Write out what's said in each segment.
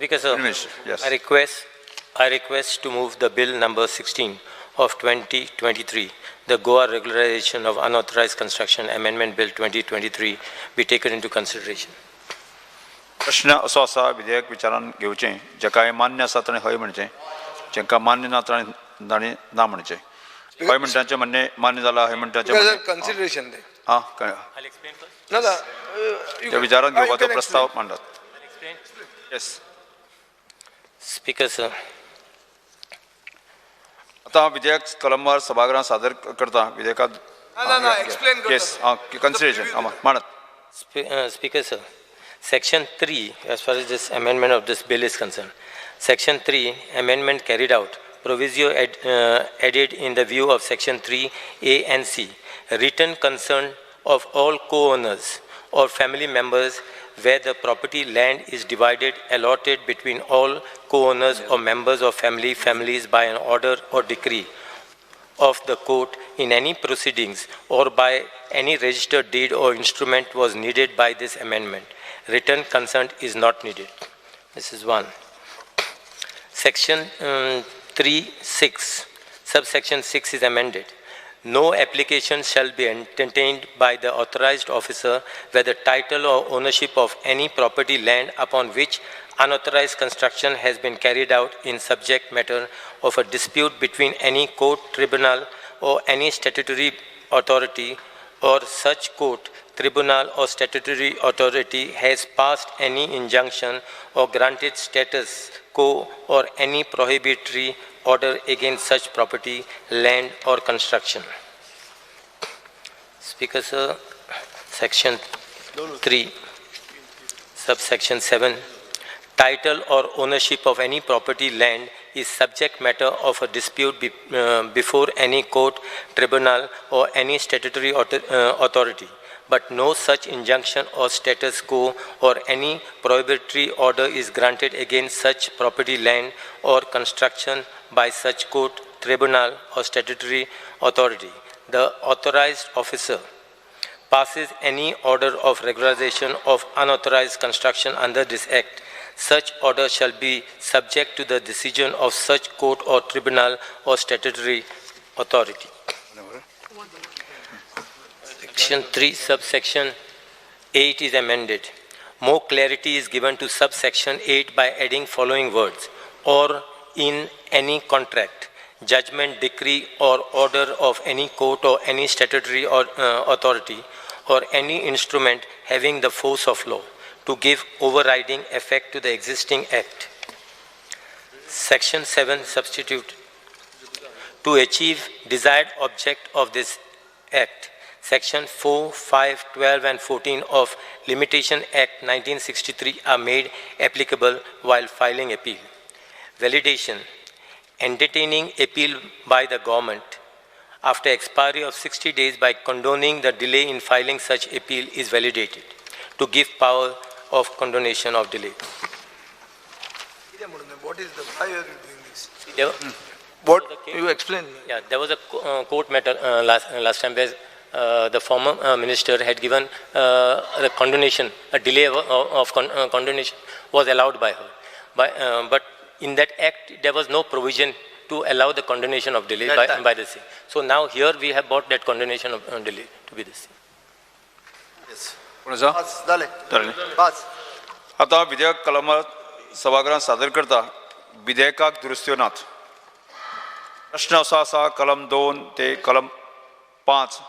Speaker, sir. Minister, yes. I request to move the bill number 16 of 2023, the Goa Regularization of Unauthorized Construction Amendment Bill 2023, be taken into consideration. प्रश्न असो आसा, विधेयक विचारान घेवचें. जेका हें मान्य आसा ताणें हय म्हणचें, जेंकां मान्य ना ताणें ताणें ना म्हणचें. हय म्हणटाचें म्हणणें मान्य जाला. हय म्हणटाचें Because म्हणणें consideration there. आं. I'll explain first. ना ना. त्या विचारान घेवपाचो प्रस्ताव मांडात. I'll explain. Yes. Speaker, sir, आतां हांव विधेयक कलमवार सभागृहात सादर करता विधेयकात. ना, ना, explain करता. येस, आं, कन्सिडरेशन आं, मांडात. Speaker, sir, Section 3, as far as this amendment of this bill is concerned, Section 3, amendment carried out, proviso added in the view of Section 3 A and C, written consent of all co-owners or family members where the property land is divided, allotted between all co-owners or members of families by an order or decree of the court in any proceedings or by any registered deed or instrument was needed by this amendment. Written consent is not needed. This is one. Section 3, 6, subsection 6 is amended. No application shall be entertained by the authorized officer where the title or ownership of any property land upon which unauthorized construction has been carried out in subject matter of a dispute between any court, tribunal, or any statutory authority or such court, tribunal, or statutory authority has passed any injunction or granted status quo or any prohibitory order against such property, land, or construction. Speaker, sir, section 3, subsection 7, title or ownership of any property land is subject matter of a dispute before any court, tribunal, or any statutory authority. But no such injunction or status quo or any prohibitory order is granted against such property, land, or construction by such court, tribunal, or statutory authority. The authorized officer passes any order of regularization of unauthorized construction under this act, such order shall be subject to the decision of such court or tribunal or statutory authority. Section 3, subsection 8 is amended. More clarity is given to subsection 8 by adding following words, or in any contract, judgment, decree, or order of any court or any statutory or authority, or any instrument having the force of law, to give overriding effect to the existing act. Section 7 substitute. To achieve desired object of this act, Section 4, 5, 12, and 14 of Limitation Act 1963 are made applicable while filing appeal. Validation. Entertaining appeal by the government after expiry of 60 days by condoning the delay in filing such appeal is validated to give power of condonation of delay. What is the, why are you doing this? There, What, you explain. Yeah, there was a court matter last time where the former minister had given the condonation, a delay of condonation was allowed by her. But in that act, there was no provision to allow the condonation of delay That time. By the same. So now here we have brought that condonation of delay to be the same. कोण आसा? पाच झाले. जालें न्ही? पाच. आतां विधेयक कलमां सभागृहात सादर करता. विधेयकाक दुरुस्त्यो नात. प्रश्न असो आसा, कलम 2 ते कलम 5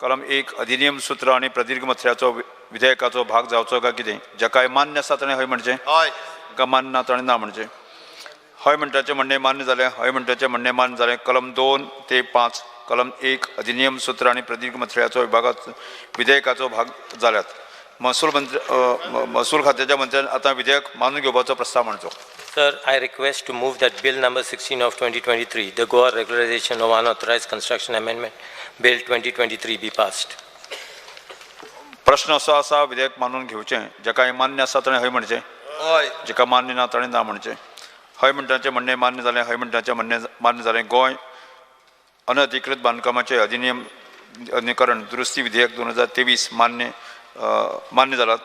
कलम 1 अधिनियम सूत्र आनी प्रदीर्घ मथळ्याचो विधेयकाचो भाग जावचो काय कितें. जाका हें मान्य आसा ताणें हय म्हणचें. हय. जाका मान्य ना ताणें ना म्हणचें. हय म्हणटाचें म्हणणें मान्य जालें. हय म्हणटाचें म्हणणें मान्य जालें. कलम 2 ते 5 कलम 1 अधिनियम सूत्र आनी प्रदीर्घ मथळ्याचो विभागात विधेयकाचो भाग जाल्यात. महसूल मंत्री महसूल खात्याच्या मंत्र्यान आतां विधेयक मानून घेवपाचो प्रस्ताव मांडचो. Sir, I request to move that Bill number 16 of 2023, the Goa Regularization of Unauthorized Construction Amendment Bill 2023 be passed. प्रश्न असो आसा, विधेयक मानून घेवचें. जाका हें मान्य आसा ताणें हय म्हणचें. हय. जाका मान्य ना ताणें ना म्हणचें. हय म्हणटाचें म्हणणें मान्य जालें. हय म्हणटाचें म्हणणें मान्य जालें. गोंय अनधिकृत बांदकामाचें अधिनियम अधिकरण दुरुस्ती विधेयक 2023 मान्य जालात.